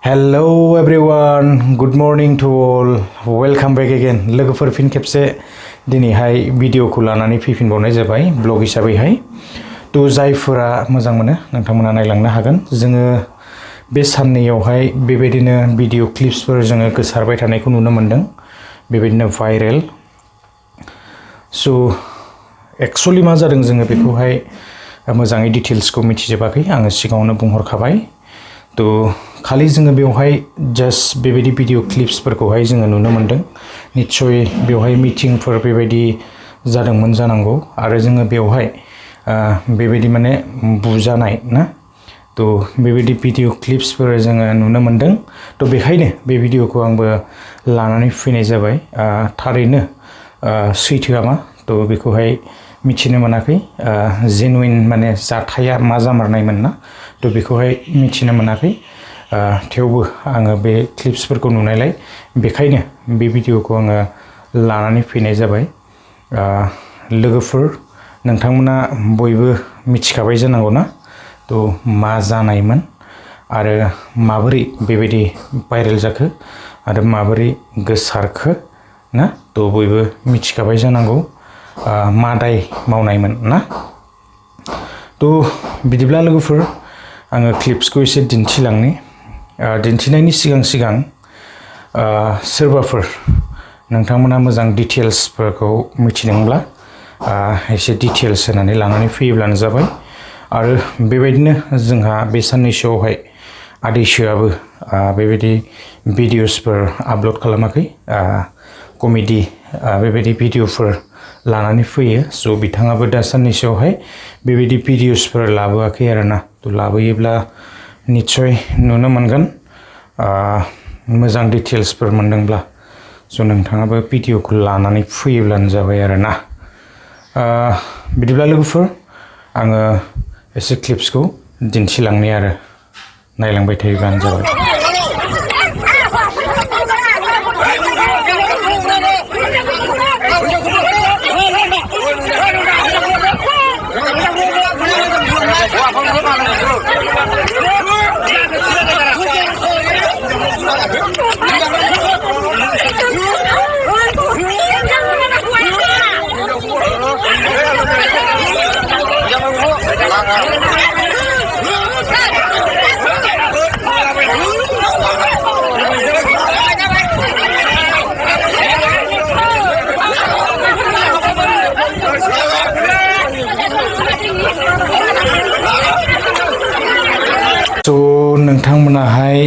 Hello everyone, good morning to all. Welcome back again. लोगोफोर फिन खेबसे दिनैहाय भिडिअखौ लानानै फैफिनबावनाय जाबाय ब्लग हिसाबैहाय। तो जायफोरा मोजां मोनो नोंथांमोना नायलांनो हागोन। जोङो बे साननैयावहाय बेबायदिनो भिडिअ क्लिप्सफोर जोङो गोसारबाय थानायखौ नुनो मोनदों। बेबायदिनो भाइरेल। सो एक्चुअली मा जादों जोङो बेखौहाय मोजाङै डिटेल्सखौ मिथिजोबाखै। आङो सिगाङावनो बुंहरखाबाय। तो खालि जोङो बेवहाय जस्ट बेबायदि भिडिअ क्लिप्सफोरखौहाय जोङो नुनो मोनदों। निश्चय बेवहाय मिटिंफोर बेबायदि जादोंमोन जानांगौ आरो जोङो बेवहाय बेबायदि माने बुजानाय ना। तो बेबायदि भिडिअ क्लिप्सफोर जोङो नुनो मोनदों। तो बेखायनो बे भिडिअखौ आंबो लानानै फैनाय जाबाय। थारैनो सैथोआ मा तो बेखौहाय मिथिनो मोनाखै। जेनुइन माने जाथाया मा जामारनायमोन ना। तो बेखौहाय मिथिनो मोनाखै। थेवबो आङो बे क्लिप्सफोरखौ नुनायलाय बेखायनो बे भिडिअखौ आङो लानानै फैनाय जाबाय। लोगोफोर नोंथांमोना बयबो मिथिखाबाय जानांगौ ना। तो मा जानायमोन आरो माबोरै बेबायदि भाइरेल जाखो आरो माबोरै गोसारखो ना। तो बयबो मिथिखाबाय जानांगौ मा दाय मावनायमोन ना। तो बिदिब्ला लोगोफोर आङो क्लिप्सखौ एसे दिन्थिलांनि। दिन्थिनायनि सिगां सोरबाफोर नोंथांमोना मोजां डिटेल्सफोरखौ मिथिदोंब्ला एसे डिटेल्स होनानै लानानै फैयोब्लानो जाबाय। आरो बेबायदिनो जोंहा बे साननैसोआवहाय आदैसोआबो बेबायदि भिडिअसफोर आपल'ड खालामाखै। कमेडि बेबायदि भिडिअफोर लानानै फैयो। स' बिथाङाबो दा साननैसोआवहाय बेबायदि भिडिअसफोर लाबोआखै आरोना। तो लाबोयोब्ला निश्चय नुनो मोनगोन मोजां डिटेल्सफोर मोनदोंब्ला। स' नोंथाङाबो भिडिअखौ लानानै फैयोब्लानो जाबाय आरोना। बिदिब्ला लोगोफोर आङो एसे क्लिप्सखौ दिन्थिलांनि आरो नायलांबाय थायोब्लानो जाबाय। स' नोंथांमोनाहाय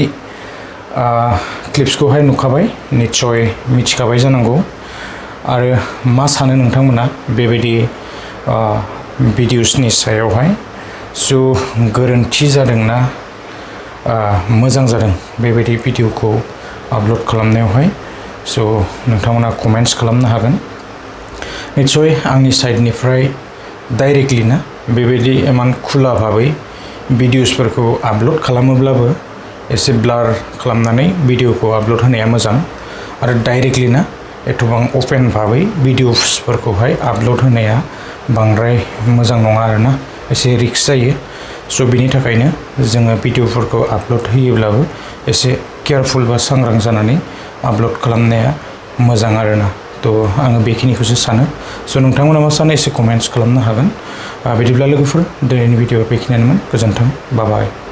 क्लिप्सखौहाय नुखाबाय निश्चय मिथिखाबाय जानांगौ। आरो मा सानो नोंथांमोना बेबायदि भिडिअसनि सायावहाय। स' गोरोन्थि जादोंना मोजां जादों बेबायदि भिडिअखौ आपल'ड खालामनायावहाय। स' नोंथांमोना कमेन्ट्स खालामनो हागोन। निश्चय आंनि साइडनिफ्राय डाइरेक्टलि ना बेबायदि इमान खुला भाबै भिडिअसफोरखौ आपल'ड खालामोब्लाबो एसे ब्लार खालामनानै भिडिअखौ आपल'ड होनाया मोजां। आरो डाइरेक्टलि ना एथबां अपेन भाबै भिडिअसफोरखौहाय आपल'ड होनाया बांद्राय मोजां नङा आरोना। एसे रिस्क जायो। स' बिनि थाखायनो जोङो भिडिअफोरखौ आपल'ड होयोब्लाबो एसे केयारफुल बा सांग्रां जानानै आपल'ड खालामनाया मोजां आरोना। तो आङो बेखिनिखौसो सानो। स' नोंथांमोना मा सानो एसे कमेन्ट्स खालामनो हागोन। बिदिब्ला लोगोफोर दिनैनि भिडिअ बेखिनियानोमोन। गोजोन्थों। बाय बाय।